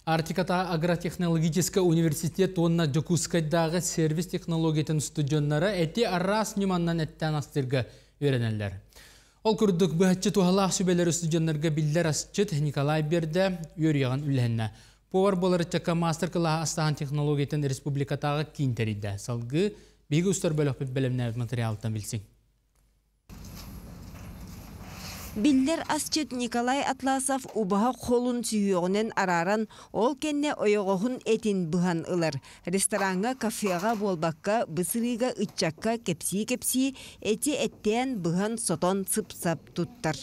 Арктикатааҕы агротехнологическай университет уонна Дьокуускайдааҕы сервис технологиятын устудьуоннара эти араас ньыманнан эттээн астыырга үөрэнэллэр. Ол курдук, быһаччы туһалаах сүбэлэр устудьуоннарга биллэр асчыт Николай Бердэ үөрүйэҕин үллэһиннэ. Повар буолар ыччакка маастар-кылааһы астаһан технологиятын республикатааҕы киин тэрийдэ. Салгыы биһиги устар бөлөхпүт бэлэмнээбит материалтан билсиҥ. Биллэр асчыт Николай Атласов убаһа холун сүһүөҕүнэн арааран, ол кэннэ ойоҕоһун этин быһан ылар. Рестораҥҥа, кафеҕа буолбакка, бу сырыыга ыччакка кэпсии-кэпсии, эти эттээн, быһан, сотон, сып-сап туттар.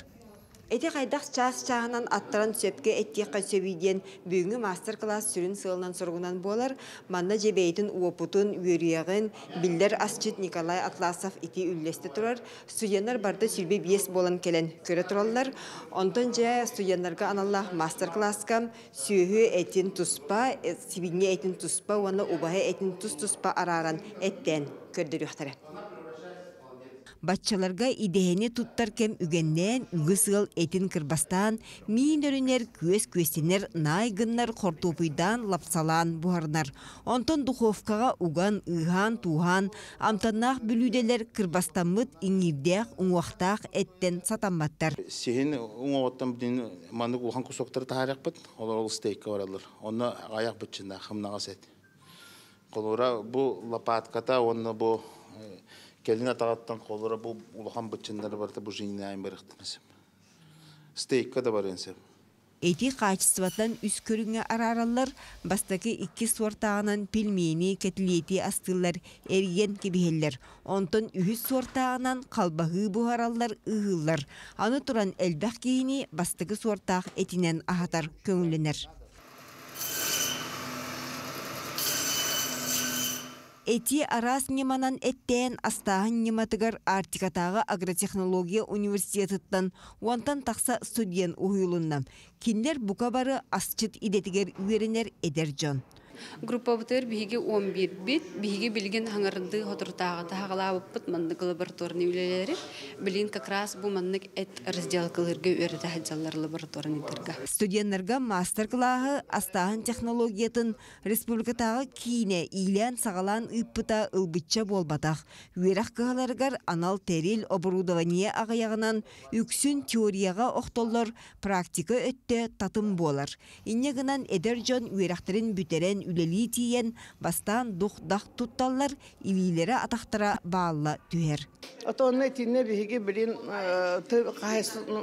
Ити хайдах чаас-чааһынан аттаран сөпкө эттиэххэ сөбүй диэн бүгүҥҥү маастар-кылаас сүрүн сыалынан-соругунан буолар. Манна дьэ бэйэтин уопутун, үөрүйэҕин биллэр асчыт Николай Атласов ити үллэстэ турар. Студеннар барыта 25 буолан кэлэн көрө тураллар. Онтон дьэ студеннарга аналлаах маастар-кылааска сүөһү этин туспа, сибиинньэ этин туспа уонна убаһа этин тус-туспа арааран эттээн көрдөрүөхтэрэ. Баччаларга идэһэни туттар кэм үгэннээн, үгүс ыал этин кырбастаан, миин өрүнэр, күөс күөстэнэр, наай гыннар, хортуопуйдаан, лапсалаан буһарынар. Онтон духовкаҕа уган, ыыһаан-тууһаан, амтаннаах бүлүүдэлэр кырбастаммыт иҥиирдээх, уҥуохтаах эттэн сатамматтар. Сиһин уҥуоҕуттан билин маннык улахан кусоктары таһаарыахпыт, олор ол стейкка бараллар. Онно аҕыйах быччыннаах, хымнаҕас эт. Холобура, бу лопатката уонна бу кэлин атаҕыттан холобура бу улахан быччыннары барыта бу жиҥнээн барыахтарын сөп. Стейкка да барыан сөп. Эти хаачыстыбаттан үс көрүҥҥэ араараллар. Бастакы икки суортааҕынан пельмени, кэтилиэти астыыллар, эрийэн кэбиһэллэр. Онтон үһүс суортааҕынан халбаһыы буһараллар, ыыһыыллар. Аны туран элбэх киһини бастакы суортаах этинэн аһатар көҥүллэнэр. Эти араас ньыманан эттээн астааһын ньыматыгар Арктикатааҕы агротехнология университетыттан уонтан тахса студент уһуйулунна. Кинилэр бука бары асчыт идэтигэр үөрэнэр эдэр дьон. Группабытыгар биһиги 11-бит, биһиги билигин хаҥырдыы соторутааҕыта хаҕалаабыппыт маннык лабораторный үлэлэри. Билигин как раз бу маннык эт разделкалыырга үөрэтэ сылдьаллар лабораторныйдарга. Студеннарга маастар-кылааһы астааһын технологиятын республикатааҕы киинэ иилээн-саҕалаан ыыппыта ылбычча буолбатах. Үөрэх кыһаларыгар анал тэрил, оборудование аҕыйаҕынан үксүн теорияҕа охтоллор, практика өттө татым буолар. Инньэ гынан эдэр дьон үөрэхтэрин бүтэрэн үлэлии тиийэн, бастаан дух-дах тутталлар, илиилэрэ-атахтара баалла түһэр. Отонно итиннэ биһиги билин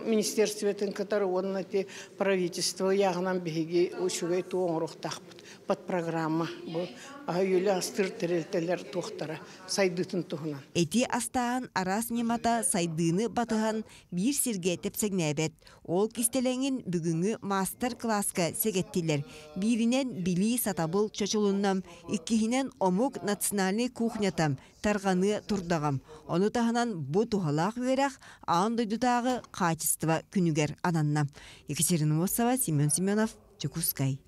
министерствотын кытары уонна ити правительство ыйааҕынан биһиги үчүгэй туу оҥоруохтаахпыт под программа бу аһы-үөлү астыыр тэрилтэлэр туохтара сайдыытын туһунан. Эти астааһын араас ньымата сайдыыны батыһан биир сиргэ тэпсэҥнээбэт. Ол кистэлэҥин бүгүҥҥү маастар-кылааска сэгэттилэр. Бииринэн билии сатабыл чочулунна, иккиһинэн омук национальнай кухнята тарҕаныа турдаҕа. Ону таһынан бу туһалаах үөрэх аан дойдутааҕы хаачыстыба күнүгэр ананна. Екатерина Мосова, Семен Семенов, Дьокуускай.